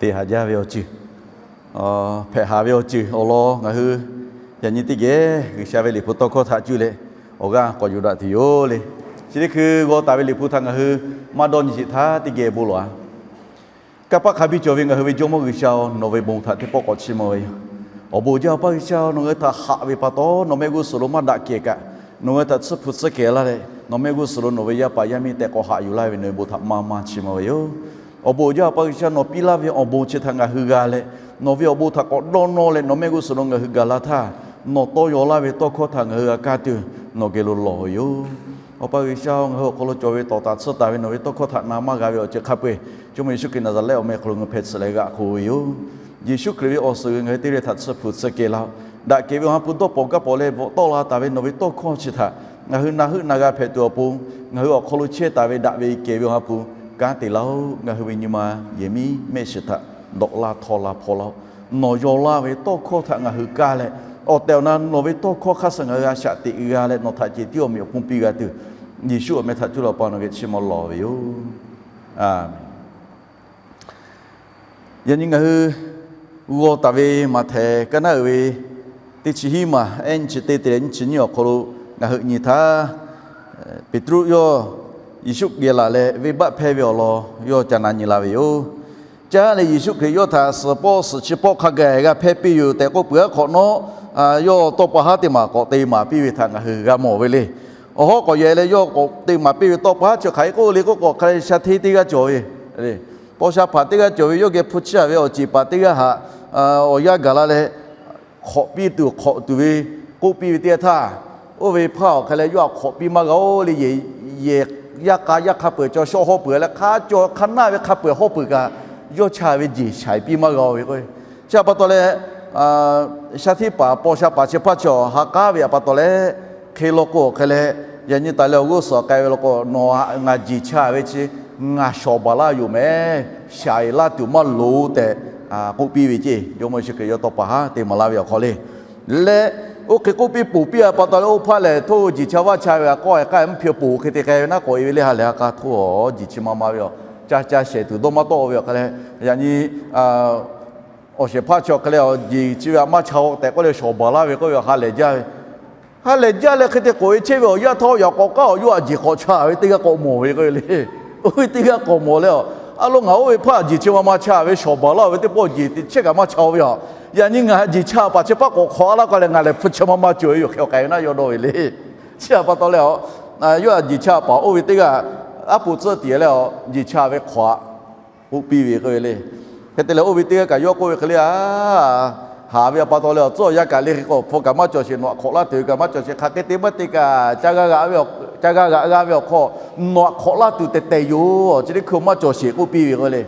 te haˍ jaˇ ve awˬ ceuˬ, hpehꞈ haˍ ve awˬ ceuˬ awˬ lawn ngaˬ hui yaꞈ nyi teˇ geh G'uiˬsha ve Liꞈ hpu tawˇ hkawˇ htaꞈ cuˇ leh awˬ g'aˇ k'awꞈ yuˬ daꞈ tuˬ yoˬ le. Chi teˇ hkui g'aw taˍ ve Liꞈ hpu htaꞈ ngaˬ hui maˇ dawˇ nyi sheˍ htaˇ teˇ geh bon lawˬ-a. Kanˇ paˆ hk'a biˇ cawˬ ve ngaˬ hui ve Jawˇmawˇ G'uiˬsha-oˬ, nawˬ ve bon htaꞈ teˇ pawˆ k'awꞈ chiˇ mvuh ve yoˬ. Awˬ bon jaˇ, Awˬ pa G'uiˬsha-oˬ, nawˬ ngaˬ hui htaꞈ haꞈ ve pa taw, nawˬ mehˆ g'uˇ suhˍ lo maˇ daꞈ kehˬ kaꞈ, nawˬ ngaˬ hui htaꞈ tsuhˇ hpu tsuhˇ kehˬ laˇ leh, nawˬ mehˆ g'uˇ suhˍ lo nawˬ ve yaˇ paˍ yaˇ miˇ tehꞈ k'awꞈ haꞈ yuˬ laˇ ve nawˬ ve bon htaꞈ maˇ maˇ chiˇ mvuh ve yoˬ. Awˬ bon jaˇ, Awˬ pa G'uiˬsha, nawˬ piˇ laˇ ve awˬ bon chi htaꞈ ngaˬ hui g'a leh, nawˬ ve awˬ bon htaꞈ k'awꞈ dawˇ nawˇ leh nawˬ mehˆ g'uˇ suhˍ lo ngaˬ hui gaˬ la htaˇ, nawˬ tawˇ yaw laˇ ve tawˇ hkawˇ htaꞈ ngaˬ hui g'a kaˇ tuˬ nawˬ geh lo lawˬ ve yoˬ. Awˬ pa G'uiˬsha, ngaˬ hui awˬ hk'aw lo cawˬ ve tawˍ taˍ tsuhˇ taˍ ve nawˬ ve tawˇ hkawˇ htaꞈ na maˇ g'a ve awˬ ceuˬ hk'a peu-eˬ, Jawˇmawˇ Yeˍsuˆ Hkriꞈ Naˍzaˍrehˆ awˬ meh hk'aw lo ngaˬ hui hpeh tsuhꞈ leh g'aꞈ k'oˆ ve yoˬ. Yeˍsuˆ Hkriꞈ ve awˬ suhˍ ngaˬ hui teˇ g'aˇ htaꞈ tsuhˇ hpu tsuhˇ kehˬ laˇ-oˆ. Daꞈ kehˬ ve awˬ ha hpu dawˇ pawnˍ gaˇ pawnˍ leh bvuhꞈ tawˆ la taˍ ve nawˬ ve tawˇ hkawˇ chi htaꞈ ngaˬ hui na heuˆ na g'a hpehꞈ tuˬ awˬ pon, ngaˬ hui awˬ hk'aw lo chehˇ taˍ ve daꞈ ve kehˬ ve awˬ ha hpu kanˉ te laˇ-oˆ. Ngaˬ hui ve nyi ma yehˬ miˉ mehˆ shiˍ htaꞈ dawꞈ la htaw la hpaw laˇ-oˆ. Nawˬ yaw laˇ ve tawˇ hkawˇ htaꞈ ngaˬ hui kaˇ leh, awˬ tehˬ awˬ na nawˬ ve tawˇ hkawˇ hk'aˇ suh ngaˬ hui a shaꞈ teꞈ g'a leh nawˬ htaꞈ cehˬ tiˉ awˬ meꞈ awˬ hponˇ piˇ g'a tuˬ, Yeˍsuˆ awˬ meh htaꞈ cuˇ leh Awˬ pa nawˬ geh chiˇ mvuh lawˬ ve yoˬ. Aˬ, yaꞈ nyi ngaˬ hui g'aw taˍ ve Maꞈhtehˍ kaˇ naˉ uiˍ ve teˇ chi hiˉ maˬ ehˉ nyiˇ chi teˇ te leh nyiˇ chi nyiˇ awˬ hk'aw lo ngaˬ hui nyi htaˇ, Peˍtruˆ yawˇ Yeˍsuˆ geh laˬ leh venˇbaˆ hpehˇ ve awˬ lawn yawˇ ca na nyi la ve yoˬ. Caˇ leh Yeˍsuˆ Hkriꞈ yawˇ htaꞈ suhˍ pawˆ suhˍ chi pawˆ hk'a gaˬ g'a hpehˇ piˇ yoˬ tehꞈ k'oˆ peuˬ-aˉ hk'awꞈ nawˉ, yawˇ tawˇ pa haˉ teˇ maˬ k'awꞈ te maˍ piˇ ve htaꞈ ngaˬ hui g'a mawˬ ve le. Awˬ hawˉ k'awꞈ yehˬ leh yawˇ k'awꞈ te maˍ piˇ ve tawˇ pa haˉ chi hk'aˬ hk'e k'oˆ le k'oˆ k'o, hk'a leh sha hteˇ teˇ g'aˇ cawˬ ve, paw sha hpaˍ teˇ g'aˇ cawˬ ve, yawˇ geh hpu chiˇ a ve awˬ ceˬ paˍ teˇ g'aˇ htaꞈ awˬ yanˇ gaˬ la leh, hk'awꞈ piˇ tuˬ hk'awꞈ tuˬ ve k'oˆ piˇ ve teˇ yanˇ htaˇ, oˇ ve hpaˇ awˬ hk'e leh yawˇ htaꞈ hk'awꞈ piˇ maˇ g'a-oˬ le. Yehˬ, yehˬ yaˇ k'a yaˇ hk'a peu-eˬ caw shawˆ hawˇ peuˬ leh hk'a caw hk'a naˇ ve hk'a peu-eˬ hawˇ peuˬ kaꞈ, yawˇ chaˇ ve jeˬ shaiˍ piˇ maˇ g'a-oˬ ve k'o, chi htaꞈ pa taw leh, sha hteˇ paˍ paw sha paˍ chi hpaˇ chi awˬ ha k'aˉ ve htaꞈ pa taw leh, hk'e law k'o awˬ hk'e leh, yaꞈ nyi taˍ leh awˬ g'uˇ suhˍ k'ai ve law k'o, nawˬ htaꞈ ngaˬ jeˬ chaˇ ve chi ngaˬ shawˍ baˬ laˇ yoˬ mehˍ, shaiˍ laˇ tuˬ maˇ loˍ tehꞈ k'oˆ piˇ ve ceˇ. Jawˇmawˇ Yeˍsuˆ Hkriꞈ yawˇ tawˇ pa haˉ te maˍ laˇ ve awˬ hk'aw le. Leh oˇ hk'e k'oˆ piˇ ponˬ piˇ-a pa taw leh, oˇ hpaˇ lehˬ, htoˇ jeˬ chi a vaˇ cha ve a k'awˇ e k'aˇ mvuhˇ hpi-o ponˬ hk'e te k'ai ve naˉ k'awꞈ e ve le. Ha lehˬ ha k'a htoˇ-aˬ, jeˬ chi ma ma ve awˬ, ca ca shehˍ tuˬ dawˇ maˇ tawˆ ve awˬ hk'e leh, yaꞈ nyi awˬ shehˍ hpaˇ chi awˬ hk'e leh, jeˬ chi ve a maˇ cha-o tehꞈ k'oˆ leh shawˍ baˬ laˇ ve k'oˆ ve awˬ ha lehˬ jaˇ ve. Ha lehˬ jaˇ leh hk'e te k'oꞈ e chehˇ ve awˬ yaˇ htaˇ yaꞈ k'awꞈ k'aˉ awˬ yawˇ htaꞈ jeˬ hk'awꞈ cha ve teˇ g'aˇ k'awꞈ mawˬ ve k'oˆ ve le. Oˇ ve teˇ g'aˇ k'awꞈ mawˬ leh, a lo ngaˬ oˇ ve hpaˇ jeˬ chi ma ma cha ve shawˍ baˬ laˇ-oˬ ve teˇ pawˆ jeˬ teˇ chehˇ kaꞈ maˇ cha-o ve a. Yaꞈ nyi ngaˬ jeˬ cha paˍ chi hpaˇ k'awꞈ hk'awꞈ laˇ k'o leh ngaˬ lehˬ hpu chi ma ma cawˬ ve yoˬ hk'e awˬ k'ai ve naˉ yawˇ dawˇ ve le. Chi htaꞈ pa taw leh, yawˇ htaꞈ jeˬ cha paˍ oˇ ve teˇ g'aˇ aˉ po tcuhˉ tiˍ leh, jeˬ cha ve hk'awꞈ k'oˆ piˇ ve k'oˆ ve le. Hk'e te leh oˇ ve teˇ g'aˇ kaꞈ yawˇ k'oˆ ve hk'e le, a, haˍ ve htaꞈ pa taw leh awˬ tcuhˉ awˬ yanˇ kaꞈ le hk'e k'o hpu kaꞈ maˇ cawˬ sheˍ, nawˬ htaꞈ hk'awꞈ laˇ tuˬ ve kaꞈ maˇ cawˬ sheˍ, hk'aˬ hk'e te maˇ te kaꞈ ca g'a g'aꞈ ve awˬ hk'aw nawˬ htaꞈ hk'awꞈ laˇ tuˬ tehˬ tehˬ yoˬ. Chi teˇ hkui maˇ cawˬ sheˍ k'oˆ piˇ ve k'o le.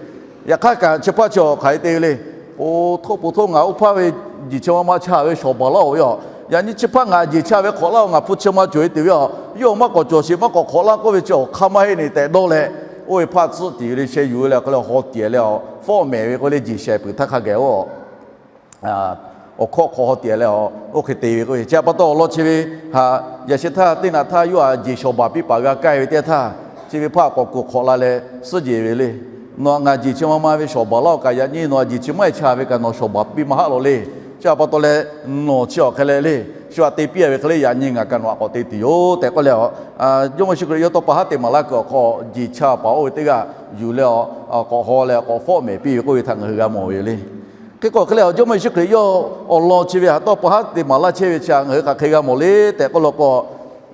Yaꞈ hk'aˇ kaꞈ chi hpaˇ chi awˬ hk'aˬ hk'e te ve le. Oˬ htoˆ po htoˆ ngaˬ oˇ hpaˇ ve jeˬ chi ma ma cha ve shawˍ baˬ laˇ-oˬ ve a. Yaꞈ nyi chi hpaˇ ngaˬ jeˬ cha ve hk'awꞈ laˇ-oˬ, ngaˬ hpu chi ma cawˬ ve tuˬ ve a. Yawˇ maˇ k'awꞈ cawˬ sheˍ, maˇ k'awꞈ hk'awꞈ laˇ k'oˆ ve chi awˬ hk'aˇ maˇ heˆ neˬ tehꞈ dawˇ leh, oˇ ve hpaˇ tcuhˉ tiˍ ve le, sheh yuˬ ve le, hk'e leh haw tiˍ leh a, fawˆ mehˍ ve k'oˆ le, jeˬ shehˍ peuˬ htaˇ hk'a gaˬ-oˬ. Awˬ hkawˇ hk'aw haw tiˍ leh a, oˇ hk'e te ve k'o, chi htaꞈ pa taw awˬ lawn chi ve ha, yaꞈ sheh htaˇ teˇ naꞈ htaˇ yawˇ htaꞈ jeˬ shawˍ baˬ piˇ paˍ g'a kaˇ ve teˇ yanˇ htaˇ, chi ve hpaˇ k'awꞈ kuˬ hk'awꞈ la leh suhˉ jehˬ ve le. Nawˬ htaꞈ ngaˬ jeˬ chi ma ma ve shawˍ baˬ laˇ-oˬ kaꞈ, yaꞈ nyi nawˬ htaꞈ jeˬ chi maˇ heˆ cha ve kaꞈ nawˬ shawˍ baˬ piˇ maˇ haˆ lawˬ le. Chi htaꞈ pa taw leh, nawˬ chi awˬ hk'e leh le, shu htaꞈ te piˇ-a ve hk'e le, yaꞈ nyi ngaˬ kaꞈ nawˬ htaꞈ k'awꞈ te tuˬ yoˬ tehꞈ k'oˆ leh a, Jawˇmawˇ Yeˍsuˆ Hkriꞈ yawˇ tawˇ pa haˉ te maˍ laˇ kuiˬ awˬ hk'aw jeˬ cha paˍ oˇ ve teˇ g'aˇ yuˬ leh a, k'awꞈ haw leh k'awꞈ fawˆ mehˍ piˇ ve k'oˆ ve htaꞈ ngaˬ hui g'a mawˬ ve yoˬ le. Hk'e k'o hk'e leh a, Jawˇmawˇ Yeˍsuˆ Hkriꞈ yawˇ awˬ lawn chi ve htaꞈ tawˇ pa haˉ te maˍ laˇ chehˇ ve chi htaꞈ ngaˬ hui hk'aˬ hk'e g'a mawˬ le tehꞈ k'oˆ law k'o,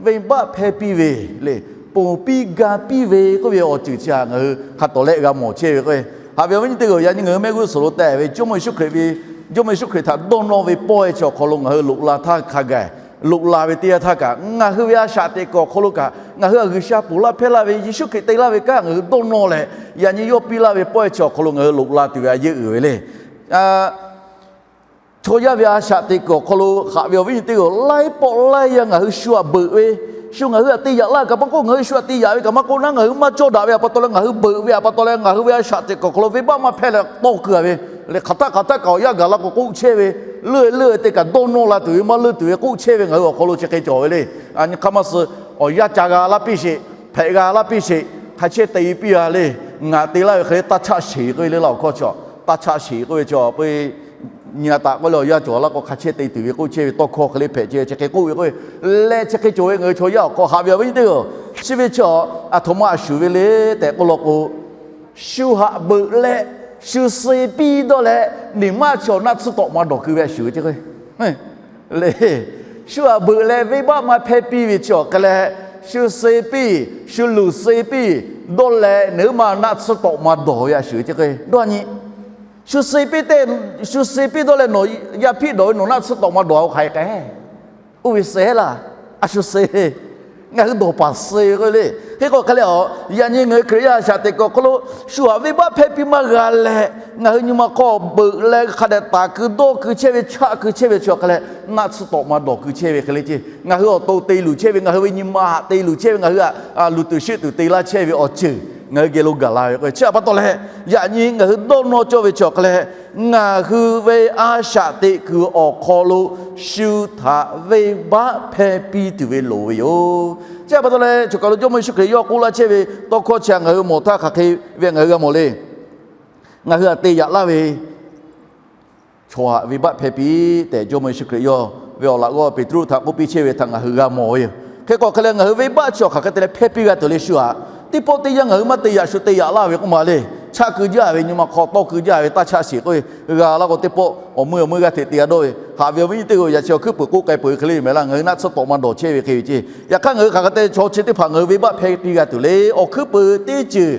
venˇbaˆ hpehˇ piˇ ve le, ponˬ piˇ ga piˇ ve k'oˆ ve awˬ ceuˬ chi htaꞈ ngaˬ hui hk'a tawˍ leh g'a mawˬ chehˇ ve k'o, haꞈ ve awˬ viˉ nyi teˇ g'aˇ-oˬ, yaꞈ nyi ngaˬ hui mehˆ g'uˇ suhˍ lo tehꞈ ve Jawˇmawˇ Yeˍsuˆ Hkriꞈ ve, Jawˇmawˇ Yeˍsuˆ Hkriꞈ htaꞈ dawˇ nawˇ ve pawehˇ chi awˬ hk'aw lo ngaˬ hui loꞈ la htaˇ hk'a gaˬ, loꞈ la ve teˇ yanˇ htaˇ kaꞈ ngaˬ hui ve a shaꞈ teꞈ kuiˬ awˬ hk'aw lo kaꞈ ngaˬ hui htaꞈ G'uiˬsha ponˬ laˇ hpehˇ laˇ ve Yeˍsuˆ Hkriꞈ te laˇ ve kanˉ ngaˬ hui dawˇ nawˇ leh, yaꞈ nyi yawˇ piˇ laˇ ve pawehˇ chi awˬ hk'aw lo ngaˬ hui loꞈ la tuˬ ve a yeˇ uiˍ ve le. Chaw yaˇ ve a shaꞈ teꞈ kuiˬ awˬ hk'aw lo haꞈ ve awˬ viˉ nyi teˇ g'aˇ-oˬ, laiˉ pawˆ laiˉ yaˇ ngaˬ hui shu htaꞈ beuꞈ ve, shu ngaˬ hui htaꞈ te yaꞈ laˇ kaꞈ maˇ k'oˆ, ngaˬ hui shu htaꞈ te yaꞈ ve kaꞈ maˇ k'oˆ naˉ, ngaˬ hui maˇ cawˇ daꞈ ve htaꞈ pa taw leh ngaˬ hui beuꞈ ve htaꞈ pa taw leh ngaˬ hui ve a shaꞈ teꞈ kuiˬ awˬ hk'aw lo venˇbaˆ maˇ hpehˇ leh tawˇ keu-a ve le. Hk'aˬ htaˆ hk'aˬ htaˆ kaꞈ awˬ yanˇ gaˬ la k'o k'oˆ chehˇ ve, leuˆ leuˆ te kaꞈ dawˇ nawˇ la tuˬ ve maˇ leuˆ tuˬ ve k'oˆ chehˇ ve ngaˬ hui awˬ hk'aw lo chi hk'e cawˬ ve le. Nyi hk'aˇ maˇ suh, awˬ yanˇ ca g'a laˇ piˇ sheˍ, hpehꞈ g'a laˇ piˇ sheˍ, hk'a chehˇ te piˇ-a le. Ngaˬ te laˇ ve hk'e le taˇ chaˆ sheˍ k'oˆ ve le laˇ awˬ hkawˇ chi a. taˇ chaˆ sheˍ k'oˆ ve chi a peuˬ, nyi a taꞈ k'oˆ leh awˬ yanˇ cawˬ laˇ k'o hk'a chehˇ te tuˬ ve k'oˆ chehˇ ve tawˇ hkawˇ hk'e le hpehꞈ chehˇ ve chi hk'e k'oˆ ve k'o, leh chi hk'e cawˬ ve ngaˬ hui chaw yaˇ awˬ hk'aw haꞈ ve awˬ viˉ nyi teˇ-oˬ, chi ve chi a, aˬ htoꞈ ma a shuˍ ve le tehꞈ k'oˆ law k'o, shu haꞈ beuꞈ leh, shu suh piˇ dawˇ leh, neˇ maˇ chi awˬ naˆ tsuhˇ tawꞈ ma dawˬ keu ve a shuˍ ve chi k'o, le, shu haꞈ beuꞈ leh venˇ baˆ maˇ hpehˇ piˇ ve chi awˬ hk'e leh, shu suh piˇ, shu luˬ suh piˇ dawˇ leh, neˇ maˇ naˆ tsuhˇ tawꞈ ma dawˬ ve a shuˍ ve chi k'o, dawˇ nyi shu suh piˇ te, shu suh piˇ dawˇ leh nawˬ yaˇ hpiˆ dawˬ ve nawˬ naˆ tsuhˇ tawꞈ ma dawˬ-a k'o hk'aˬ hk'e k'ai, oˇ ve suh laˇ, a shu suh, ngaˬ hui dawˬ paˍ suh ve k'o le. Hk'e k'o hk'e leh a, yaꞈ nyi ngaˬ hui Hkriꞈ yaˇ shaꞈ teꞈ kuiˬ awˬ hk'aw lo shu haꞈ venˇ baˆ hpehˇ piˇ maˇ g'a leh, ngaˬ hui nyi ma hk'aw beuꞈ leh hk'a dehꞈ taˍ keu dawˇ keu chehˇ ve, chaˆ keu chehˇ ve chi awˬ hk'e leh, naˆ tsuhˇ tawꞈ ma dawˬ keu chehˇ ve hk'e le ce. Ngaˬ hui awˬ to te luˬ chehˇ ve, ngaˬ hui ve nyi ma haꞈ te luˬ chehˇ ve, ngaˬ hui haꞈ luˬ tuˬ sheˆ tuˬ te laˇ chehˇ ve awˬ ceuˬ ngaˬ hui geh lo gaˬ la ve k'o, chi a pa taw leh, yaꞈ nyi ngaˬ hui dawˇ nawˇ cawˇ ve chi awˬ hk'e leh, ngaˬ hui ve a shaꞈ teꞈ kuiˬ awˬ hk'aw lo shu htaꞈ venˇ baˆ hpehˇ piˇ tuˬ ve loˍ ve yoˬ. Chi a pa taw leh, choˬ kaˬ lo Jawˇ mawˇ Yeˍsuˆ Hkriꞈ yawˇ k'oˆ laˇ chehˇ ve tawˇ hkawˇ chi a ngaˬ hui mawˬ htaˇ hk'aˬ hk'e ve ngaˬ hui g'a mawˬ le. Ngaˬ hui htaꞈ te yaꞈ laˇ ve chaw htaꞈ venˇ baˆ hpehˇ piˇ tehꞈ Jawˇ mawˇ Yeˍsuˆ Hkriꞈ yawˇ ve awˬ laꞈ g'awˇ Peˍtruˆ htaꞈ k'oˆ piˇ chehˇ ve htaꞈ ngaˬ hui g'a mawˬ ve yoˬ. Hk'e k'o hk'e leh ngaˬ hui venˇ baˆ chi awˬ hk'aˬ hk'e te leh hpehˇ piˇ g'a tuˬ le shu aꞈ. Teˇ pawˆ teˇ yanˇ ngaˬ hui maˇ te yaꞈ shu te yaꞈ laˇ ve k'oˆ ma le. Chaˆ keu jaˇ ve, nyi ma hk'aw tawˇ keu jaˇ ve, taˇ chaˆ sheˍ k'oˆ ve, g'a laˇ k'o teˇ pawˆ awˬ meuˇ awˬ meuˇ g'aˇ hteꞈ te g'a dawˇ ve. Haꞈ ve awˬ viˉ nyi teˇ-oˬ, yaꞈ chi awˬ hkuiˉ puiˍ k'oˆ k'ai peuˬ ve hk'e le mehˍ laˇ, ngaˬ hui naˆ tsuhˇ tawꞈ ma dawˬ chehˇ ve hk'e ve ce. Yaꞈ hk'aˇ ngaˬ hui hk'aˬ hk'e te chaw chi teˇ hpaˍ ngaˬ hui venˇ baˆ hpehˇ piˇ g'a tuˬ le. Awˬ hkuiˉ puiˍ teˇ ceuˬ,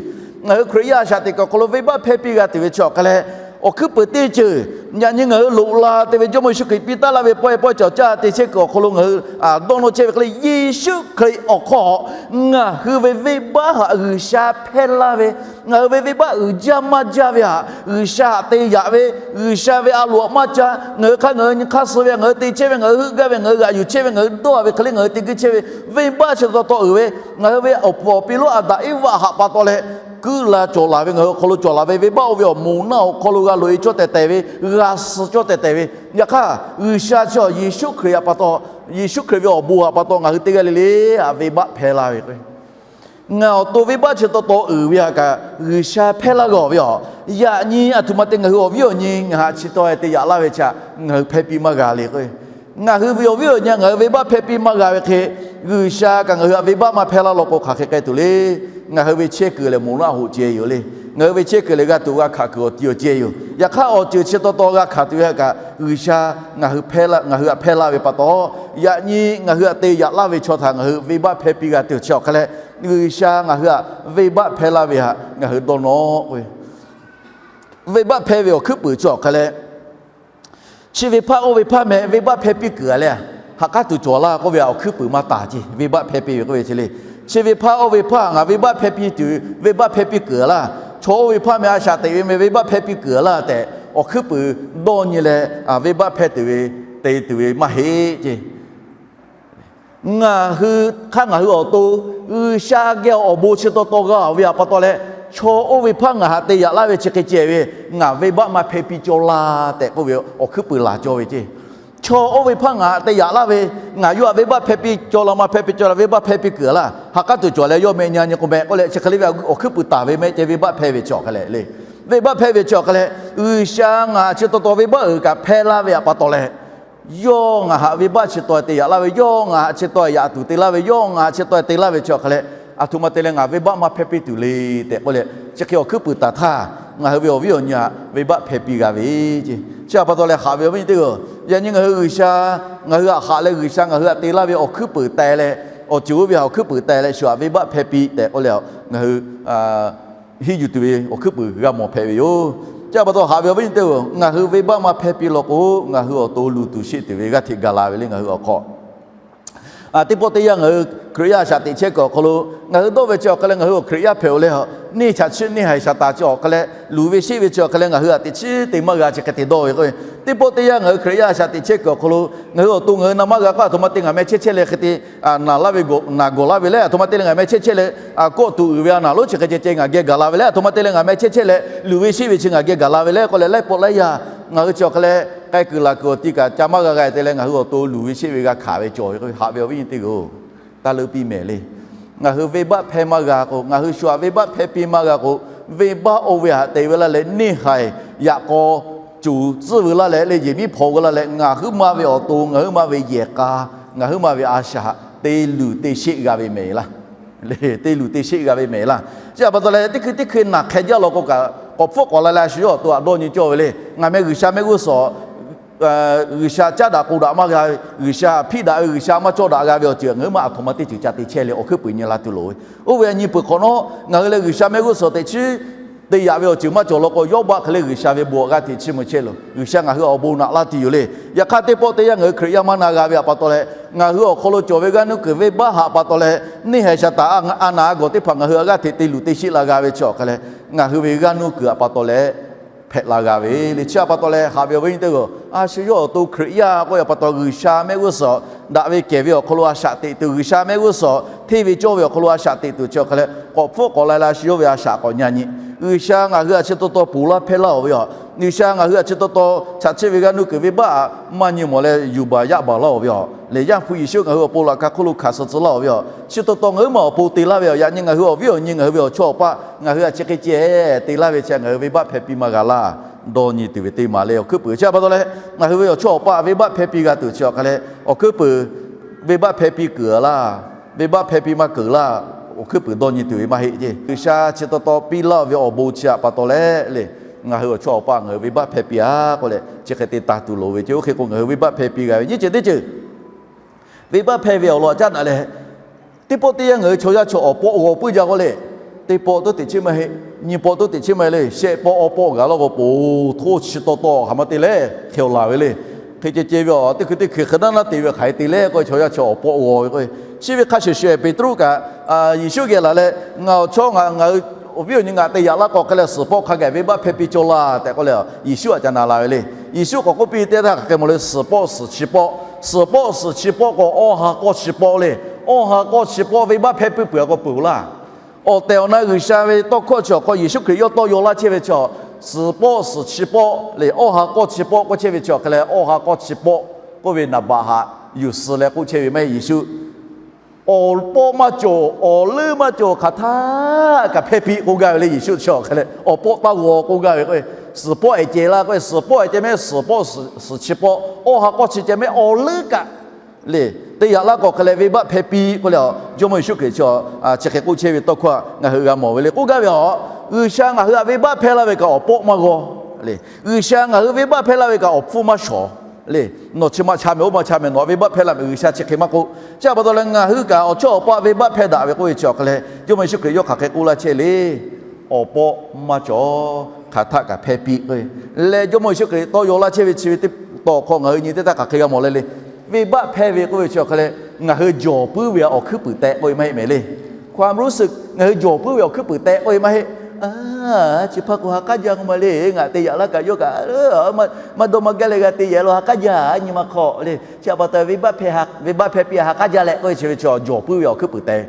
ngaˬ hui Hkriꞈ yaˇ shaꞈ teꞈ kuiˬ awˬ hk'aw lo venˇ baˆ hpehˇ piˇ g'a tuˬ ve chi awˬ hk'e leh, awˬ hkuiˉ puiˍ teˇ ceuˬ, yaꞈ nyi ngaˬ hui loꞈ la te ve Jawˇ mawˇ Yeˍsuˆ Hkriꞈ piˇ taˉ laˇ ve pawehˇ pawehˇ cawˬ caˇ te chehˇ kuiˬ awˬ hk'aw lo ngaˬ hui dawˇ nawˇ chehˇ ve hk'e le, Yeˍsuˆ Hkriꞈ awˬ hk'aw ngaˬ hui ve venˇ baˆ htaꞈ G'uiˬsha hpehˇ laˇ ve, ngaˬ hui ve venˇ baˆ uiˍ jaˇ maˇ jaˇ ve htaꞈ G'uiˬsha htaꞈ te yaꞈ ve, G'uiˬsha ve a loꞈ htaꞈ maˇ ca, ngaˬ hui hk'aˇ ngaˬ hui nyi hk'aˇ suh ve, ngaˬ hui te chehˇ ve, ngaˬ hui heuˆ gaˇ ve, ngaˬ hui g'aꞈ yuˬ chehˇ ve, ngaˬ hui dawˇ ve hk'e le ngaˬ hui te guˇ chehˇ ve, venˇ baˆ chi taw taw uiˍ ve, ngaˬ hui ve awˬ puˍ awˬ pi lonˉ Aˍdanˍ Eˇvaꞈ htaꞈ pa taw leh, kuiˉ la cawˬ laˬ ve, ngaˬ hui awˬ hk'aw lo cawˬ laˬ ve venˇ baˆ oˇ ve awˬ moˍ naˆ awˬ hk'aw lo g'a loꞈ-e cawˇ tehˬ tehˬ ve, g'a suh cawˇ tehˬ tehˬ ve, yaꞈ hk'aˇ G'uiˬsha chi Yeˍsuˆ Hkriꞈ htaꞈ pa taw, Yeˍsuˆ Hkriꞈ ve awˬ bon htaꞈ pa taw ngaˬ hui teˇ g'aˇ le le htaꞈ venˇ baˆ hpehˇ laˇ ve k'o, ngaˬ awˬ to venˇ baˆ chi taw taw uiˍ ve htaꞈ kaꞈ G'uiˬsha hpehˇ laˇ g'a ve yoˬ. Yaꞈ nyi aˬ htoꞈ ma te ngaˬ hui awˬ viˉ awˬ nyi ngaˬ htaꞈ chi taw te yaꞈ laˇ ve chi htaꞈ ngaˬ hui hpehˇ piˇ maˇ g'a le k'o, ngaˬ hui ve awˬ viˉ awˬ nyi ngaˬ hui venˇ baˆ hpehˇ piˇ maˇ g'a ve hk'e, G'uiˬsha kaꞈ ngaˬ hui htaꞈ venˇ baˆ maˇ hpehˇ laˇ law k'o hk'aˬ hk'e k'ai tuˬ le. Ngaˬ hui ve chehˇ kuiˬ lehˬ moˍ naˆ hoꞈ ceh yoˬ le. Ngaˬ hui ve chehˇ kuiˬ lehˬ g'a tuˬ g'a hkanˍ kuiˬ awˬ ti awˬ ceh yoˬ. Yaꞈ hk'aˇ awˬ ceuˬ chi taw taw g'a hkanˍ tuˬ ve htaꞈ kaꞈ G'uiˬsha ngaˬ hui htaꞈ hpehˇ laˇ ve pa taw, yaꞈ nyi ngaˬ hui htaꞈ te yaꞈ laˇ ve chaw htaꞈ ngaˬ hui venˇ baˆ hpehˇ piˇ g'a tuˬ chi awˬ hk'e leh, G'uiˬsha ngaˬ hui htaꞈ venˇ baˆ hpehˇ laˇ ve htaꞈ ngaˬ hui dawˇ nawˇ k'o, venˇ baˆ hpehˇ ve awˬ hkuiˉ puiˍ chi awˬ hk'e leh, chi ve hpaˇ oˇ ve hpaˇ meh venˇ baˆ hpehˇ piˇ kuiˬ a le, ha k'aˉ tuˬ cawˬ laˇ k'oˆ ve awˬ hkuiˉ puiˍ maˇ taˍ ce. Venˇ baˆ hpehˇ piˇ ve k'oˆ ve chi le, chi ve hpaˇ oˇ ve hpaˇ ngaˬ venˇ baˆ hpehˇ piˇ tuˬ, venˇ baˆ hpehˇ piˇ kuiˬ a laˇ. Chaw oˇ ve hpaˇ meh a shaꞈ teꞈ ve meh venˇ baˆ hpehˇ piˇ kuiˬ a laˇ tehꞈ awˬ hkuiˉ puiˍ dawˇ nyi leh, venˇ baˆ hpehˇ tuˬ ve, te tuˬ ve maˇ heˆ ce. Ngaˬ hui hk'aˇ ngaˬ hui awˬ to G'uiˬsha geh awˬ bon chi taw taw g'a ve htaꞈ pa taw leh, chaw oˇ ve hpaˇ ngaˬ htaꞈ te yaꞈ laˇ ve chi hk'e ceh ve, ngaˬ venˇ baˆ maˇ hpehˇ piˇ cawˇ laˇ tehꞈ k'oˆ ve awˬ hkuiˉ puiˍ laˬ cawˇ ve ce. Chaw oˇ ve hpaˇ ngaˬ htaꞈ te yaꞈ laˇ ve, ngaˬ yawˇ htaꞈ venˇ baˆ hpehˇ piˇ cawˇ laˇ, maˇ hpehˇ piˇ cawˇ laˇ, venˇ baˆ hpehˇ piˇ kuiˬ a laˇ, ha k'aˉ tuˬ cawˬ leh yawˇ meh nyi nyi k'o meh k'oˆ leh chi hk'e le ve awˬ hkuiˉ puiˍ taˍ ve meh ceh venˇ baˆ hpehˇ ve chi awˬ hk'e leh le. Venˇ baˆ hpehˇ ve chi awˬ hk'e leh, G'uiˬsha ngaˬ htaꞈ chi taw taw venˇ baˆ uiˍ kaꞈ hpehˇ laˇ ve htaꞈ pa taw leh, yawˇ ngaˬ htaꞈ venˇ baˆ chi taw te yaꞈ laˇ ve, yawˇ ngaˬ htaꞈ chi taw yaꞈ tuˬ te laˇ ve, yawˇ ngaˬ htaꞈ chi taw te laˇ ve chi awˬ hk'e leh, aˬ htoꞈ ma te leh ngaˬ venˇ baˆ maˇ hpehˇ piˇ tuˬ le tehꞈ k'oˆ leh, chi hk'e awˬ hkuiˉ puiˍ taˍ htaˇ, ngaˬ hui ve awˬ viˉ awˬ nyi htaꞈ venˇ baˆ hpehˇ piˇ g'a ve ce. Chi htaꞈ pa taw leh haꞈ ve awˬ viˉ nyi teˇ-oˬ, yaꞈ nyi ngaˬ hui G'uiˬsha, ngaˬ hui htaꞈ haꞈ leh G'uiˬsha ngaˬ hui htaꞈ te laˇ ve awˬ hkuiˉ puiˍ teh leh, awˬ ceuˬ oˇ ve awˬ hkuiˉ puiˍ teh leh shu htaꞈ venˇ baˆ hpehˇ piˇ tehꞈ k'oˆ leh, ngaˬ hui henˇ yuˬ tuˬ ve awˬ hkuiˉ puiˍ g'a mawˬ hpehꞈ ve yoˬ. Chi htaꞈ pa taw haꞈ ve awˬ viˉ nyi teˇ-oˬ, ngaˬ hui venˇ baˆ maˇ hpehˇ piˇ law k'o, ngaˬ hui awˬ to luˬ tuˬ sheˆ tuˬ ve g'aˇ hteꞈ gaˬ la ve le ngaˬ hui awˬ hk'aw. Teˇ pawˆ teˇ yanˇ ngaˬ hui Hkriꞈ yaˇ shaꞈ teꞈ chehˇ kuiˬ awˬ hk'aw lo, ngaˬ hui dawˇ ve chi awˬ hk'e leh ngaˬ hui awˬ Hkriꞈ yaˇ hpehꞈ-oˬ leh, neˇ chaꞈ chiˇ neˇ haiˬ shaˍ taˍ chi awˬ hk'e leh, luˬ ve sheˆ ve chi awˬ hk'e leh ngaˬ hui htaꞈ teꞈ chiˉ te maˇ g'a chi hk'e te dawˇ ve k'o, teˇ pawˆ teˇ yanˇ ngaˬ hui Hkriꞈ yaˇ shaꞈ teꞈ chehˇ kuiˬ awˬ hk'aw lo, ngaˬ hui awˬ to ngaˬ hui na maˇ g'a k'o, aˬ htoꞈ ma te ngaˬ meh chehˇ chehˇ leh hk'e te naˬ laˇ ve, naˬ gawˬ laˇ ve leh, aˬ htoꞈ ma te leh ngaˬ meh chehˇ chehˇ leh kawˆ tuˬ uiˍ ve a naˬ lonˉ chi hk'e ceh ceh ngaˬ geh gaˬ la ve leh, aˬ htoꞈ ma te leh ngaˬ meh chehˇ chehˇ leh luˬ ve sheˆ ve chi ngaˬ geh gaˬ la ve leh k'oˆ leh, laiˉ pawˆ laiˉ yaˇ ngaˬ hui chi awˬ hk'e leh k'ai kuiˬ laˬ kuiˬ awˬ ti kaꞈ ca maˇ g'a g'a te leh ngaˬ hui awˬ to luˬ ve sheˆ ve g'a hkanˍ ve cawˬ ve k'o, haꞈ ve awˬ viˉ nyi teˇ-oˬ, taˇ leuˉ piˇ mehˍ le. Ngaˬ hui venˇ baˆ hpehˇ maˇ g'a k'o, ngaˬ hui shu htaꞈ venˇ baˆ hpehˇ piˇ maˇ g'a k'o, venˇbaˆ oˇ ve htaꞈ te ve laˇ leh, neˇ haiˬ yaꞈ k'aw cuˬ tcuhˉ ve laˇ leh, leh yehˬ miˉ hpaw ve laˇ leh, ngaˬ huiˉ ma ve awˬ to, ngaˬ huiˉ ma ve yehˬ k'a, ngaˬ huiˉ ma ve a shaꞈ te luˬ te sheˆ g'a ve mehˍ laˇ. Te luˬ te sheˆ g'a ve mehˍ laˇ. Chi htaꞈ pa taw leh, teˇ hkui teˇ hkui naˬ hk'e jaˇ law k'o kaꞈ, k'awꞈ hpfuhˆ k'awꞈ la leh a shu yawˇ awˬ to htaꞈ dawˇ nyi cawˇ ve le. Ngaˬ meh G'uiˬsha mehˆ g'uˇ suhˍ G'uiˬsha caˉ daꞈ k'o daꞈ maˇ g'a ve, G'uiˬsha hpiˆ daꞈ ve, G'uiˬsha maˇ cawˇ daꞈ g'a ve awˬ ceuˬ ngaˬ huiˉ ma aˬ htoꞈ ma teˇ ceuˬ ca te chehˇ leh awˬ hkuiˉ puiˍ nyi la tuˬ loˍ ve. Oˇ ve a nyi peuˬ hk'awꞈ nawˉ, ngaˬ hui leh G'uiˬsha mehˆ g'uˇ suhˍ teꞈ chiˉ te yaꞈ ve awˬ ceuˬ maˇ cawˬ law k'o, yawˇ baˆ hk'e le G'uiˬsha ve bon htaꞈ g'aˇ hteꞈ chiˇ mvuh chehˇ loˬ. G'uiˬsha ngaˬ hui awˬ bon naꞈ laˇ tuˬ yoˬ le. Yaꞈ hk'aˇ, teˇ pawˆ teˇ yanˇ ngaˬ hui Hkriꞈ yaˇ maˇ na g'a ve htaꞈ pa taw leh, ngaˬ hui awˬ hk'aw lo cawˬ ve g'aˇ nuˇ kuiˬ venˇbaˆ htaꞈ pa taw leh, neˇ haiˬ shaˍ taˍ a naˍ a gawˬ teˇ hpaˍ ngaˬ hui a g'aˇ hteꞈ te luˬ te sheˆ la g'a ve chi awˬ hk'a leh, ngaˬ hui ve g'aˇ nuˇ kuiˬ htaꞈ pa taw leh hpehꞈ la g'a ve le. Chi htaꞈ pa taw leh, haꞈ ve awˬ viˉ nyi teˇ g'aˇ, a shu yawˇ awˬ to Hkriꞈ yaˇ k'oˆ ve htaꞈ pa taw, G'uiˬsha mehˆ g'uˇ suhˍ daꞈ ve kehˬ ve awˬ hk'aw lo a shaꞈ teꞈ tuˬ, G'uiˬsha mehˆ g'uˇ suhˍ hteˇ ve cawˇ ve awˬ hk'aw lo a shaꞈ teꞈ tuˬ chi awˬ hk'a leh, k'awꞈ hpfuhˆ k'awꞈ la leh a shu yawˇ ve a shaꞈ k'awꞈ nyi nyi. G'uiˬsha ngaˬ hui htaꞈ chi taw taw ponˬ laˇ hpehˇ laˇ-oˬ ve yoˬ. G'uiˬsha ngaˬ hui htaꞈ chi taw taw chaꞈ chiˆ ve g'aˇ nuˇ kuiˬ venˇbaˆ htaꞈ maˇ nyi mawˬ leh yuˬ baˬ yaˇ baˬ laˇ-oˬ ve yoˬ. Lehˬ, Yaˇ hpu Yeˍsuˆ ngaˬ hui awˬ pon laꞈ ka hk'oˆ lo hkanˍ suh tcuh laˇ-oˬ ve yoˬ. Chi taw taw ngaˬ huiˉ ma awˬ pon te laˇ ve yoˬ. Yaꞈ nyi ngaˬ hui awˬ viˉ awˬ nyi ngaˬ hui ve awˬ chawˇ awˬ paˆ ngaˬ hui htaꞈ chi hk'e ceh te laˇ ve chi ngaˬ hui venˇbaˆ hpehˇ piˇ maˇ g'a laˇ. Dawˇ nyi tuˬ ve teˇ maˬ leh awˬ hkuiˉ puiˍ chi htaꞈ pa taw leh, ngaˬ hui ve awˬ chawˇ awˬ paˆ venˇbaˆ hpehˇ piˇ g'a tuˬ chi awˬ hk'a leh, awˬ hkuiˉ puiˍ venˇbaˆ hpehˇ piˇ kuiˬ laˇ, venˇbaˆ hpehˇ piˇ maˇ kuiˬ laˇ, awˬ hkuiˉ puiˍ dawˇ nyi tuˬ ve maˇ heˆ ceˇ. G'uiˬsha chi taw taw piˇ laˇ ve awˬ bon chi htaꞈ pa taw leh le, ngaˬ hui awˬ chawˇ awˬ paˆ ngaˬ hui venˇbaˆ hpehˇ piˇ-a k'oˆ leh chi hk'e te taˍ tuˬ loˍ ve ceˇ. Oˇ hk'e k'o, ngaˬ hui venˇbaˆ hpehˇ piˇ g'a ve nyiˇ ceuˬ teˇ ceuˬ, venˇbaˆ hpehˇ ve awˬ lawn caˉ daꞈ leh, teˇ pawˆ teˇ yanˇ ngaˬ hui chaw yaˇ chaw awˬ pawˆ g'aw puiˉ jaˇ k'oˆ le. Teˇ pawˆ tuˉ teꞈ chiˉ maˇ heˆ, nyi pawˆ tuˉ teꞈ chiˉ maˇ heˆ le, shehˆ pawˆ awˇ pawˆ gaˬ laˇ k'o, poˬ htoˇ chi taw taw hk'aˬ ma te leh hk'e-aw laˬ ve le. Hk'e ceh ceh ve a, teˇ hkui teˇ hkui hk'e naˉ naˉ te ve hk'aˬ hk'e te leh k'oˆ ve, chaw yaˇ chaw awˬ pawˆ g'aw ve k'o, chi ve hk'a shuˍ shuˍ Peˍtruˆ kaꞈ Yeˍsuˆ geh laˬ leh, ngaˬ awˬ chawˇ ngaˬ ngaˬ hui awˬ viˉ awˬ nyi ngaˬ te yaꞈ laˇ k'awꞈ hk'e leh, suhˍ pawˆ hk'a gaˬ venˇbaˆ hpehˇ piˇ cawˇ laˇ tehꞈ k'oˆ leh, Yeˍsuˆ htaꞈ ca na la ve le. Yeˍsuˆ k'awꞈ k'oˆ piˇ teˇ htaˇ hk'aˬ hk'e mawˬ le, suhˍ pawˆ suhˍ chi pawˆ, suhˍ pawˆ suhˍ chi pawˆ k'o awˇ ha k'awˇ chi pawˆ le. Awˇ ha k'awˇ chi pawˆ venˇbaˆ hpehˇ piˇ peuˬ a k'o peuˬ laˇ. Awˬ tehˬ awˬ na G'uiˬsha ve tawˇ hkawˇ chi awˬ hk'aw Yeˍsuˆ Hkriꞈ yawˇ tawˇ yaw laˇ chehˇ ve chi, suhˍ pawˆ suhˍ chi pawˆ le, awˇ ha k'awˇ chi pawˆ k'oˆ chehˇ ve chi awˬ hk'a leh, awˇ ha k'awˇ chi pawˆ k'oˆ ve naˍ baꞈ htaꞈ yuˬ suh leh k'oˆ chehˇ ve maˇ heˆ Yeˍsuˆ. Awˬ pawˆ maˇ cawˬ, awˬ leuˉ maˇ cawˬ, hk'aˬ htaˇ kaꞈ hpehˇ piˇ k'oˆ gaˇ ve le Yeˍsuˆ chi awˬ hk'a leh, awˬ pawˆ taˇ g'aw k'oˆ gaˇ ve k'o, suhˍ pawˆ ehˍ ceh laˇ k'o, suhˍ pawˆ ehˍ ceh mehˆ, suhˍ pawˆ suhˍ chi pawˆ, awˇ ha k'awˇ chi ceh mehˆ, awˬ leuˉ kaꞈ le, te yaꞈ laˇ k'awꞈ hk'e leh venˇbaˆ hpehˇ piˇ k'oˆ leh, Jawˇmawˇ Yeˍsuˆ Hkriꞈ chi chi hk'e k'oˆ chehˇ ve tawˇ hkawˇ ngaˬ hui g'a mawˬ ve le. K'oˆ gaˇ ve a, G'uiˬsha ngaˬ hui htaꞈ venˇbaˆ hpehˇ laˇ ve kaꞈ awˬ pawˆ maˇ g'aw le. G'uiˬsha ngaˬ hui venˇbaˆ hpehˇ laˇ ve kaꞈ awˬ hpfuhˇ maˇ shawˍ le. Nawˬ chi ma cha mehˍ, oˇ ma cha mehˍ, nawˬ htaꞈ venˇbaˆ hpehˇ laˇ mehˍ, G'uiˬsha chi hk'e maˇ k'oˆ. Chi htaꞈ pa taw leh ngaˬ hui kaꞈ awˬ chawˇ awˬ paˆ venˇbaˆ hpehˇ daꞈ ve k'oˆ ve chi awˬ hk'a leh, Jawˇmawˇ Yeˍsuˆ Hkriꞈ yawˇ hk'aˬ hk'e k'oˆ laˇ chehˇ le. Awˬ pawˆ maˇ cawˬ, hk'aˬ htaˆ kaꞈ hpehˇ piˇ k'o, leh Jawˇmawˇ Yeˍsuˆ Hkriꞈ tawˇ yaw laˇ chehˇ ve chi ve teˇ taw awˬ hk'aw ngaˬ hui nyi teˇ htaˇ hk'aˬ hk'e g'a mawˬ le le. Venˇbaˆ hpehˇ ve k'oˆ ve chi awˬ hk'a leh, ngaˬ hui jawˬ puiˉ ve awˬ hkuiˉ puiˍ tehꞈ k'oˆ ve maˇ heˆ mehˍ le. ความรู้สึก ngaˬ hui jawˬ puiˉ ve awˬ hkuiˉ puiˍ tehꞈ k'oˆ ve maˇ heˆ. Chi hpaˇ k'o ha k'aˉ jaˇ k'o maˇ le, ngaˬ te yaꞈ laˇ kaꞈ yawˇ kaꞈ maˇ dawˇ maˇ gaˇ leh g'a te yaꞈ la ha k'aˉ jaˇ nyi ma hk'aw le. Chi htaꞈ pa taw venˇbaˆ hpehˇ piˇ ha ha k'aˉ jaˇ leh k'oˆ ve chi ve chaw jawˬ puiˉ ve awˬ hkuiˉ puiˍ tehꞈ.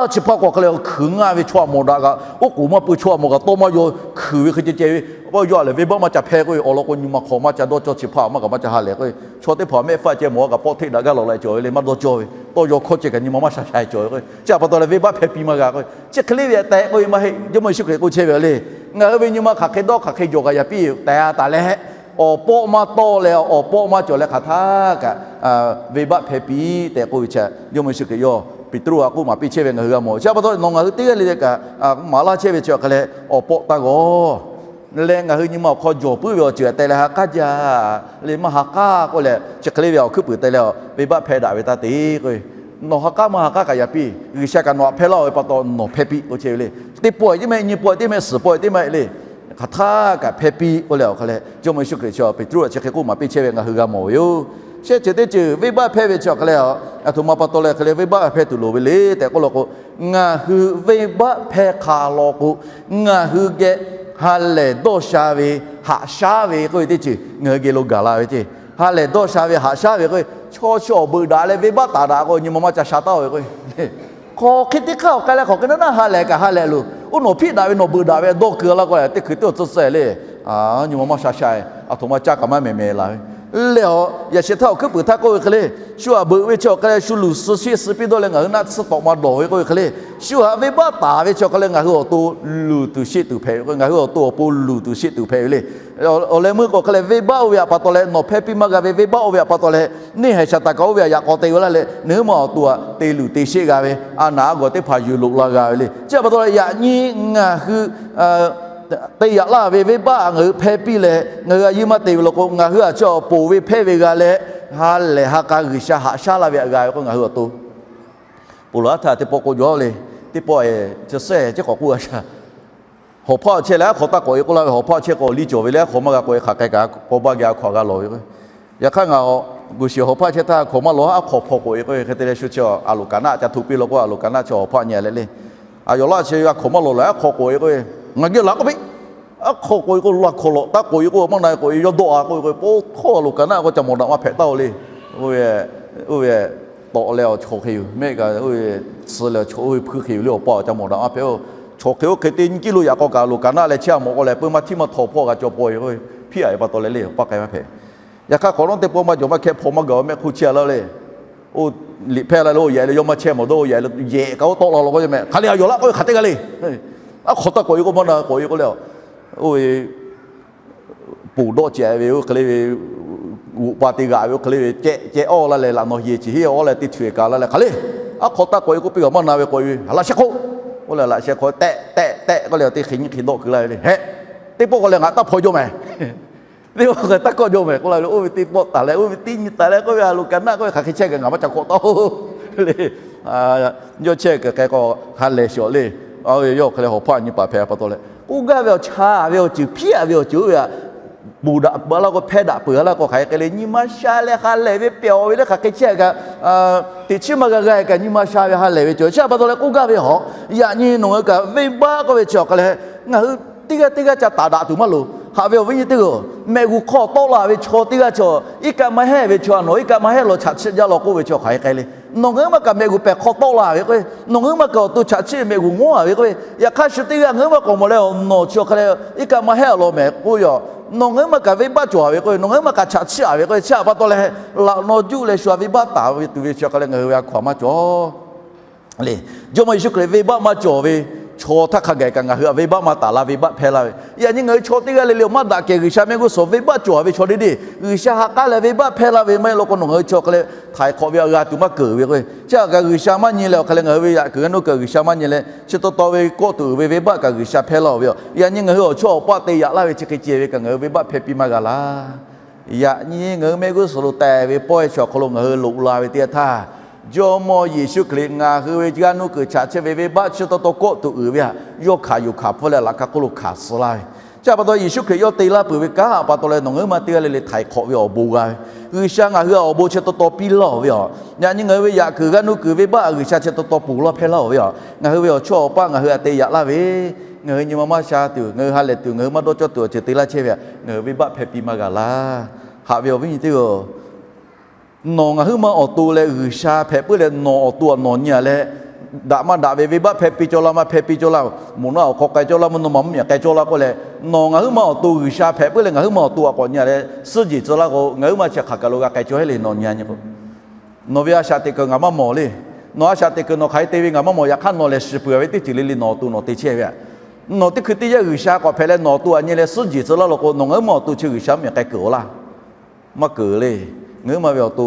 Chi hpaˇ k'o hk'a leh hkui ngaˇ ve chaw htaꞈ mawˬ daꞈ kaꞈ, oˉ k'oˍ maˇ peu chaw htaꞈ mawˬ kaꞈ tawˇ maˇ yaw hkuiˬ ve hk'e ceh ceh ve. Paw yaw leh venˇbaˆ maˇ ca hpehˇ k'oˆ ve, awˬ lawn k'o nyi ma hk'aw maˇ ca dawˇ cawˇ chi hpaˇ maˇ kaꞈ maˇ ca ha lehˬ k'oˆ ve, chaw teˇ hpaˍ mehˆ hpfuhˇ ceh mawˬ kaꞈ pawˆ hteˆ daꞈ gaˇ lawꞈ leh cawˬ ve le, maˇ dawˇ cawˇ ve. Tawˇ yaw hkawˇ ceh kaꞈ nyi ma maˇ sha sha cawˬ ve k'o, chi htaꞈ pa taw leh venˇbaˆ hpehˇ piˇ maˇ g'a k'o, chi hk'e le ve tehꞈ k'oˆ ve maˇ heˆ. Jawˇmawˇ Yeˍsuˆ Hkriꞈ k'oˆ chehˇ ve le. Ngaˬ hui ve nyi ma hk'aˬ hk'e dawˇ hk'aˬ hk'e jawˬ kaꞈ yaꞈ piˇ tehꞈ taˍ leh, awˬ pawˆ maˇ tawˇ leh awˬ pawˆ maˇ cawˬ leh hk'aˬ htaˇ kaꞈ venˇbaˆ hpehˇ piˇ tehꞈ k'oˆ ve chi, Jawˇmawˇ Yeˍsuˆ Hkriꞈ yawˇ Peˍtruˆ htaꞈ k'oˆ maˍ piˇ chehˇ ve ngaˬ hui g'a mawˬ. Chi htaꞈ pa taw nawˬ ngaˬ hui teˇ g'aˇ le le kaꞈ maˍ laˇ chehˇ ve chi awˬ hk'a leh, awˬ pawˆ taˇ g'aw leh ngaˬ hui nyi ma awˬ hk'aw jawˬ puiˉ ve awˬ ceuˬ tehꞈ leh ha k'aˉ jaˇ le, maˇ ha k'aˉ k'oˆ leh chi hk'e le ve awˬ hkuiˉ puiˍ tehꞈ leh venˇbaˆ hpehˇ daꞈ ve taˇ te k'o, nawˬ ha k'aˉ maˇ ha k'aˉ kaꞈ yaꞈ piˇ, G'uiˬsha kaꞈ nawˬ htaꞈ hpehˇ laˇ-oˬ ve pa taw nawˬ hpehˇ piˇ k'oˆ chehˇ ve le. Teˇ pawˆ ehˍ tiˉ mehˆ, nyi pawˆ ehˍ tiˉ mehˆ, suhˍ pawˆ ehˍ tiˉ mehˆ le, hk'aˬ htaˇ kaꞈ hpehˇ piˇ k'oˆ leh awˬ hk'a leh Jawˇmawˇ Yeˍsuˆ Hkriꞈ chi Peˍtruˆ htaꞈ chi hk'e k'oˆ maˍ piˇ chehˇ ve ngaˬ hui g'a mawˬ ve yoˬ. Shehˆ ceuˬ teˇ ceuˬ venˇbaˆ hpehˇ ve chi awˬ hk'a leh, aˬ htoꞈ ma pa taw leh hk'e le venˇbaˆ hpehˇ tuˬ loˍ ve le tehꞈ k'oˆ law k'o, ngaˬ hui venˇbaˆ hpehˇ hk'a law k'o, ngaˬ hui geh ha lehˬ dawˇ sha ve, haꞈ shaˉ ve k'oˆ ve teˇ ceuˬ ngaˬ hui geh lo gaˬ la ve ceˇ. Ha lehˬ dawˇ sha ve, haꞈ shaˉ ve k'o, chaw chi awˬ beuꞈ daꞈ leh venˇbaˆ taˍ daꞈ k'o nyi ma maˇ ca sha taˉ-oˬ ve k'o, hk'aˬ hk'e teˇ hk'aˇ awˬ k'ai leh hk'aˬ hk'e naˉ naˉ ha lehˬ kaꞈ ha lehˬ loˬ. Oˇ nawˬ hpiˆ daꞈ ve nawˬ beuꞈ daꞈ ve dawˇ keu laˇ k'o, teˇ hkui teˇ awˬ tcuhˇ tcuhˇ le, nyi ma maˇ sha sha, aˬ htoꞈ ma caˇ kaꞈ maˇ mehˍ mehˍ laˬ ve lehˬ, yaꞈ sheh htaˇ awˬ hkuiˉ puiˍ htaˇ k'oˆ ve hk'e le, shu aꞈ beuꞈ ve chi awˬ hk'a leh shu luˬ suh sheˆ suh piˇ dawˇ leh ngaˬ hui naˆ tsuhˇ tawꞈ ma dawˬ ve k'oˆ ve hk'e le, Shu htaꞈ venˇbaˆ taˍ ve chi awˬ hk'aˇ lehˬ, ngaˬ hui awˬ to luˬ tuˬ sheˆ tuˬ hpehꞈ ve k'o, ngaˬ hui awˬ to awˬ pon luˬ tuˬ sheˆ tuˬ hpehꞈ ve le. Awˬ leh meuˇ k'o hk'aˇ lehˬ, venˇbaˆ oˇ ve htaꞈ pa taw leh nawˬ hpehˇ piˇ maˇ g'a ve venˇbaˆ oˇ ve htaꞈ pa taw leh, neˇ haiˬ Saˍtanˍ kaꞈ oˇ ve htaꞈ yaꞈ k'aw te ve laˇ leh, nawˬ huiˉ ma awˬ to htaꞈ te luˬ te sheˆ g'a ve, a naˍ a gawˬ teˇ hpaˍ yuˬ loꞈ la g'a ve le. Chi htaꞈ pa taw leh, yaꞈ nyi ngaˬ hui te yaꞈ laˇ ve venˇbaˆ ngaˬ hui hpehˇ piˇ leh, ngaˬ hui a yeˇ maˇ te ve law k'o, ngaˬ hui a chi awˬ ponˬ ve hpehˇ ve g'a leh, ha lehˬ ha k'a G'uiˬsha haꞈ shaˉ laˇ ve htaꞈ g'a ve k'o, ngaˬ hui awˬ to ponˬ laˬ htaˇ teˇ pawˆ k'oˆ jaw le. Teˇ pawˆ chi sehˉ chi k'awꞈ k'oˆ a shaˍ. Hawˍ hpaˇ chehˇ leh aˉ hk'aw taˇ k'awꞈ e k'oˆ laˇ ve, hawˍ hpaˇ chehˇ k'o liˇ cawˬ ve le, aˉ hk'aw maˇ g'a k'awꞈ e hk'aˬ k'ai kaꞈ paw baˇ geh a hkawꞈ g'a lawˬ ve k'o. Yaꞈ hk'aˇ ngaˬ goˬ shiˍ hawˍ hpaˇ chehˇ htaˇ a hkawꞈ maˇ lawˬ, aˉ hk'aw hpaw k'awꞈ e k'o, hk'e te leh shu chi a loˍ kaˍ naˆ ca htoꞈ piˇ law k'o, a loˍ kaˍ naˆ chi hawˍ hpaˇ nyi leh le. A yawˬ laˇ chi a hkawꞈ maˇ lawˬ leh aˉ hk'aw k'awꞈ e k'o, ngaˬ geh laˬ k'oˆ piˇ. Aˉ hk'aw k'awꞈ e k'o, laˬ hkawꞈ lawꞈ taˇ k'awꞈ e k'o, maˇ na k'awꞈ e yawˇ dawˆ a k'oˆ ve k'o, po htawˇ a loˍ kaˍ naˆ k'o ca mawˬ daꞈ maˇ hpehꞈ taˇ o le. Oˇ ve tawꞈ leh awˬ chaw hk'e yoˬ mehˆ kaꞈ, oˇ ve suh leh awˬ chaw, oˇ ve hpuiˇ hk'e yoˬ le, awˬ pa awˬ ca mawˬ daꞈ maˇ hpehꞈ o. Chaw hk'e oˇ hk'e te nyiˇ kiˇ lo yaꞈ k'aw kaꞈ loˍ kaˍ naˆ leh chehˇ a mawˬ k'o leh, peu maˇ htiˇ maˇ htaw hpawˇ g'a caw paw e k'o, hpiˇ a ve pa taw leh le, awˬ paˇ k'ai maˇ hpehꞈ. Yaꞈ hk'aˇ hk'awꞈ nawˉ teˇ pawˆ maˇ jawˬ maˇ hkehˇ hpaw maˇ gaˬ awˬ mehˆ hk'oˆ chehˇ a laˇ le. Oˇ liꞈ hpehˇ la leh oˇ yehˬ leh yawˇ maˇ chehˇ mawˬ dawˇ, oˇ yehˬ leh yehˬ kaꞈ oˇ tawˆ la law k'o, yawˇ meh hk'aˬ le a yawˬ laˇ k'oˆ ve hk'aˬ teˇ g'aˇ le. Aˉ hk'aw taˇ k'awꞈ e k'o, maˇ na k'awꞈ e k'oˆ leh, oˇ ve ponˬ dawˆ cehˬ ve oˇ hk'e le ve, g'oꞈ pa te g'aꞈ ve oˇ hk'e le ve ceh ceh awˇ laˇ leh, laꞈ nawˬ yehˬ chi heˆ awˇ leh teˇ htuꞈ e kaꞈ laˇ leh hk'aˬ le. Aˉ hk'aw taˇ k'awꞈ e k'oˆ piˇ kaꞈ maˇ na ve k'awꞈ e ve, a laꞈ sheh hk'oˆ. Oˇ leh laꞈ sheh hk'aw tehˆ tehˆ tehˆ k'oˆ leh teˇ hk'e nyiˇ hk'e dawˆ keu laˇ ve le. Heˆ, teˇ pawˆ k'o leh ngaˬ taˇ hpaw jaw mehˍ. Teˇ pawˆ k'o taˇ kawˆ jaw mehˍ k'oˆ la ve, oˇ ve teˇ pawˆ taˍ leh, oˇ ve teˇ nyi taˍ leh k'oˆ ve, a loˍ kaˍ naˆ k'oˆ ve hk'aˬ hk'e chehˇ kaꞈ ngaˬ maˇ ca hk'awꞈ taˇ o le. Yawˇ chehˇ kaꞈ hk'e k'o ha lehˬ shawˍ le. Oˇ ve yawˇ hk'e leh hawˍ hpaˇ nyi paˍ hpehꞈ pa taw leh, k'oˆ gaˇ ve awˬ chaˇ ve awˬ ceuˬ hpiˇ a ve awˬ ceuˬ oˇ ve htaꞈ ponˬ daꞈ peuˬ a laˇ k'o, hpaw daꞈ peuˬ a laˇ k'o, hk'aˬ hk'e le nyi ma sha leh ha lehˬ ve pehˬ awˬ ve le hk'aˬ hk'e chehˇ kaꞈ, teꞈ chiˉ maˇ g'a g'a kaꞈ nyi ma sha ve ha lehˬ ve cawˬ. Chi htaꞈ pa taw leh k'oˆ gaˇ ve hawˬ, yaꞈ nyi nawˬ ngaˬ hui kaꞈ venˇbaˆ k'oˆ ve chi awˬ hk'a leh, ngaˬ hui teˇ g'aˇ teˇ g'aˇ ca taˍ daꞈ tuˬ maˇ loˍ. Haꞈ ve awˬ viˉ nyi teˇ hpaˍ-oˬ, mehˆ g'uˇ hk'aw tawˆ la ve chaw teˇ g'aˇ chi, iˉ kaˆ maˇ heˆ ve chaw, a nawˬ iˉ kaˆ maˇ heˆ law chaꞈ chiˆ jaˇ law k'oˆ ve chi hk'aˬ hk'e le. Nawˬ ngaˬ hui maˇ kaꞈ mehˆ g'uˇ pehˬ hk'aw tawˆ la ve k'o, nawˬ ngaˬ hui maˇ kaꞈ awˬ to chaꞈ chiˆ mehˆ g'uˇ ngawˉ a ve k'o, yaꞈ hk'aˇ shu teˇ g'aˇ ngaˬ hui maˇ k'awꞈ mawˬ leh, nawˬ chi awˬ hk'a leh iˉ kaˆ maˇ heˆ a law mehˍ k'oˆ ve yoˬ. Nawˬ ngaˬ hui maˇ kaꞈ venˇbaˆ cawˬ a ve k'o, nawˬ ngaˬ hui maˇ kaꞈ chaꞈ chiˆ a ve k'o, chi htaꞈ pa taw leh, laꞈ naw juˆ leh shu a venˇbaˆ taˍ ve tuˬ ve chi awˬ hk'a leh ngaˬ hui ve a hkaw-anˬ maˇ cawˬ le. Jawˇmawˇ Yeˍsuˆ Hkriꞈ venˇbaˆ maˇ cawˬ ve chaw htaˇ hk'a gaˬ kaꞈ ngaˬ hui a venˇbaˆ maˇ taˍ la, venˇbaˆ hpehˇ laˇ ve. Yaꞈ nyi ngaˬ hui chaw teˇ g'aˇ le le awˬ maˇ daꞈ kehˬ G'uiˬsha mehˆ g'uˇ suhˍ venˇbaˆ cawˬ a ve chaw deˇ deˇ G'uiˬsha ha k'aˉ leh venˇbaˆ hpehˇ laˇ ve maˇ heˆ law k'o, nawˬ ngaˬ hui chi awˬ hk'a leh htaiˍ hk'awꞈ ve a g'a tuˬ maˇ keunˍ ve k'o, chi htaꞈ kaꞈ G'uiˬsha maˇ nyi leh awˬ hk'a leh ngaˬ hui ve yaꞈ kuiˬ g'aˇ nuˇ kuiˬ G'uiˬsha maˇ nyi leh, chi taw taw ve kawˆ tuˬ uiˍ ve venˇbaˆ kaꞈ G'uiˬsha hpehˇ laˇ ve yoˬ. Yaꞈ nyi ngaˬ hui awˬ chawˇ awˬ paˆ te yaꞈ laˇ ve chi hk'e ceh ve kaꞈ ngaˬ hui venˇbaˆ hpehˇ piˇ maˇ g'a laˇ. Yaꞈ nyi ngaˬ hui mehˆ g'uˇ suhˍ lo tehˬ ve pawehˇ chi awˬ hk'aw lo ngaˬ hui loꞈ la ve teˇ yanˇ htaˇ, Jawˇmawˇ Yeˍsuˆ Hkriꞈ ngaˬ hui ve g'aˇ nuˇ kuiˬ chaꞈ chiˆ ve venˇbaˆ chi taw taw kawˆ tuˬ uiˍ ve htaꞈ yawˇ hkanˍ yuˬ hkanˍ hpfuhˇ leh laꞈ ka hk'oˆ lo hkanˍ suh laˇ ve. Chi htaꞈ pa taw Yeˍsuˆ Hkriꞈ yawˇ te laˇ peuˬ ve kanˉ htaꞈ pa taw leh nawˬ ngaˬ hui maˇ teˇ g'aˇ le le htaiˍ hk'awꞈ ve awˬ bon g'a ve. G'uiˬsha ngaˬ hui awˬ bon chi taw taw piˇ laˇ-oˬ ve yoˬ. Yaꞈ nyi ngaˬ hui ve yaꞈ kuiˬ g'aˇ nuˇ kuiˬ venˇbaˆ G'uiˬsha chi taw taw ponˬ laˇ hpehˇ laˇ-oˬ ve yoˬ. Ngaˬ hui ve awˬ chawˇ awˬ paˆ ngaˬ hui htaꞈ te yaꞈ laˇ ve, ngaˬ hui nyi ma maˇ sha tuˬ, ngaˬ hui ha lehˬ tuˬ, ngaˬ hui maˇ dawˇ cawˇ tuˬ awˬ ceuˬ te laˇ chehˇ ve htaꞈ ngaˬ hui venˇbaˆ hpehˇ piˇ maˇ g'a laˇ. Haꞈ ve awˬ viˉ nyi teˇ hpaˍ-oˬ, nawˬ ngaˬ huiˉ ma awˬ to leh G'uiˬsha hpehꞈ puiˉ leh nawˬ awˬ to htaꞈ nawˬ nyi a leh, daꞈ maˇ daꞈ ve venˇbaˆ hpehˇ piˇ cawˇ laˇ maˇ hpehˇ piˇ cawˇ laˇ, moˬ naˆ awˬ hk'aw k'ai cawˇ laˇ mvuhˇ naw ma mvuhˇmiˬ k'ai cawˇ laˇ k'oˆ leh, nawˬ ngaˬ huiˉ ma awˬ to G'uiˬsha hpehꞈ puiˉ leh ngaˬ huiˉ ma awˬ to htaꞈ k'awꞈ nyi a leh suhˉ jeˬ tcuh laˇ k'o, ngaˬ huiˉ ma chi hk'aˬ kaˬ lo g'a k'ai cawˇ heˆ le nawˬ nyi a nyi k'o. Nawˬ ve a shaꞈ teꞈ kuiˬ ngaˬ maˇ mawˬ le. Nawˬ a shaꞈ teꞈ kuiˬ nawˬ hk'aˬ hk'e te ve ngaˬ maˇ mawˬ. Yaꞈ hk'aˇ nawˬ lehˬ shiˍ peuˬ ve teˇ ceuˬ le le nawˬ awˬ to nawˬ te chehˇ ve htaꞈ, nawˬ teˇ hkui teˇ yanˇ G'uiˬsha k'awꞈ hpehꞈ leh nawˬ awˬ to htaꞈ nyi leh suhˉ jeˬ tcuh laˇ law k'o, nawˬ ngaˬ huiˉ ma awˬ to chi G'uiˬsha mvuhˇmiˬ k'ai kuiˬ-oˬ laˇ. Maˇ keunˍ le. Ngaˬ huiˉ ma ve awˬ to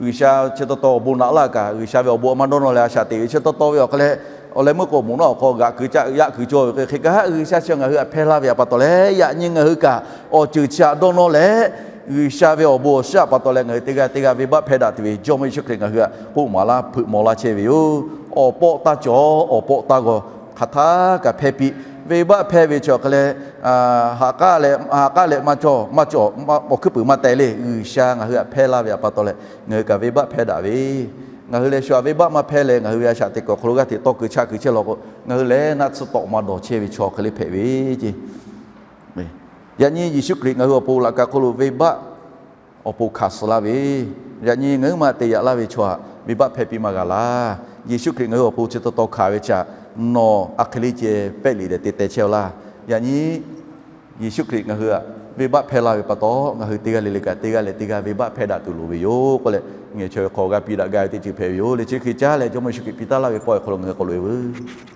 G'uiˬsha chi taw taw awˬ bon naꞈ laˇ kaꞈ, G'uiˬsha ve awˬ bon a maˇ dawˇ nawˇ leh a shaꞈ teꞈ ve chi taw taw ve awˬ hk'a leh, awˬ leh meuˇ k'o moˬ naˆ awˬ hk'aw g'aꞈ kuiˬ caˆ yaˆ kuiˬ cawˇ ve hk'e, hk'e kaꞈ G'uiˬsha chi ngaˬ hui htaꞈ hpehˇ laˇ ve htaꞈ pa taw leh, yaꞈ nyi ngaˬ hui kaꞈ awˬ ceuˬ chi htaꞈ dawˇ nawˇ leh, G'uiˬsha ve awˬ bon awˬ shiˍ htaꞈ pa taw leh ngaˬ hui teˇ g'aˇ teˇ g'aˇ venˇbaˆ hpehˇ daꞈ tuˬ ve Jawˇmawˇ Yeˍsuˆ Hkriꞈ ngaˬ hui htaꞈ k'oˆ maˍ laˇ hpeuꞈ maw laˇ chehˇ ve yoˬ. Awˬ pawˆ taˇ cawˬ, awˬ pawˆ taˇ g'aw, hk'aˬ htaˇ kaꞈ hpehˇ piˇ. Venˇbaˆ hpehˇ ve chi awˬ hk'a leh, ha k'aˉ leh maˇ cawˬ, maˇ cawˬ, awˬ hkuiˉ puiˍ maˇ teh le. G'uiˬsha ngaˬ hui htaꞈ hpehˇ laˇ ve htaꞈ pa taw leh ngaˬ hui kaꞈ venˇbaˆ hpehˇ daꞈ ve, ngaˬ hui leh shu htaꞈ venˇbaˆ maˇ hpehˇ leh ngaˬ hui ve a shaꞈ teꞈ kuiˬ awˬ hk'aw lo g'aˇ hteꞈ tawˇ keu chaˆ keu chehˇ law k'o, ngaˬ hui lehˬ naˆ tsuhˇ tawꞈ ma dawˬ chehˇ ve chaw hk'e le hpehꞈ ve ce. Yaꞈ nyi Yeˍsuˆ Hkriꞈ ngaˬ hui awˬ pon laꞈ ka hk'oˆ lo venˇbaˆ awˬ pon hkanˍ suh laˇ ve, yaꞈ nyi ngaˬ huiˉ ma te yaꞈ laˇ ve chaw htaꞈ venˇbaˆ hpehˇ piˇ maˇ g'a laˇ. Yeˍsuˆ Hkriꞈ ngaˬ hui awˬ pon chi taw taw hkanˍ ve chi htaꞈ nawˬ a hk'e le ceh pehˆ liꞈ leh te teh chehˇ-oˆ laˇ. Yaꞈ nyi Yeˍsuˆ Hkriꞈ ngaˬ hui htaꞈ venˇbaˆ hpehˇ laˇ ve pa taw, ngaˬ hui teˇ g'aˇ le le kaꞈ teˇ g'aˇ leh teˇ g'aˇ venˇbaˆ hpehˇ daꞈ tuˬ loˍ ve yoˬ k'oˆ leh, ngaˬ hui chaw hk'aw g'a piˇ daꞈ gaˇ ve teˇ ceuˬ hpehꞈ ve yoˬ. Leh chi hk'e caˉ leh Jawˇmawˇ Yeˍsuˆ Hkriꞈ piˇ taˍ laˇ ve pawehˇ awˬ hk'aw lo ngaˬ hui k'awꞈ loꞈ e veuˬ.